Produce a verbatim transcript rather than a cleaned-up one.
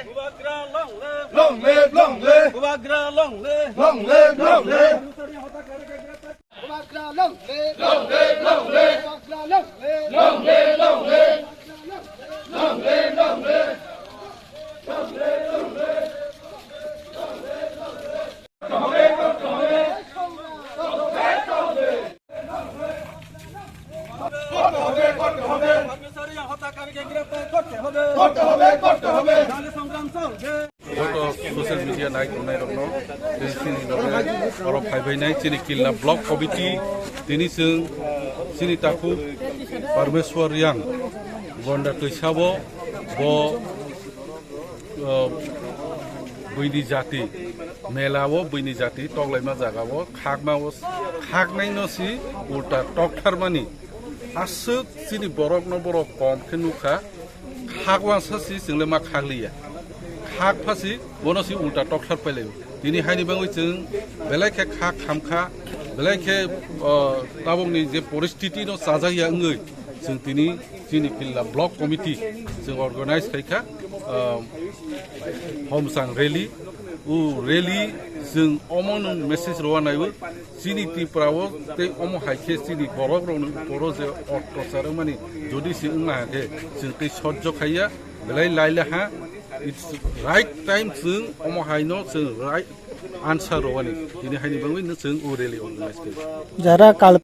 Bubagra long live! Long live, long live! Bubagra long live! Long live, long live! Bubagra long live! Long live, long live! Bubagra long live! Long live, long live! Long live, long live! কর্মচারী হত্যাকারীকে গ্রেফতার করতে হবে। করতে হবে, করতে হবে। নারী সংগ্রাম চলবে। Joto social media nai tongnai rokno tei chini loge oro phaibainai chini Killa Block Committee tini chwng chini takhuk Parmeshwar Yang Gonda twisao bo, uh, buini jati, mela o buini jati toklaima jaga o khakma o khaknai no si ulta toktharmani aswk chini borok no borok kom khe nukha, khak wansa si chwngle ma khakliya, khak phasi bono si ulta tokthar pailai tini haini bangwi chwng belai khe khak khamkha, belai khe, uh, tabokni je poristiti no chajakya wngwi chwng tini chini Killa Block Committee chwng organize khaikha, um, Homsang rally. O rally chwng omo nwng message rwna naiwi chini Tripura o tei omo hai khe chini borok rokni uporo je ottachar wngmani jodi se wngna ha khe chwng tei sojjo khaiya belai laila ha. It's right time chwng omo hai no chwng right answer rwani tini haini bangwi no chwng o rally organize khaikha. যারা কাল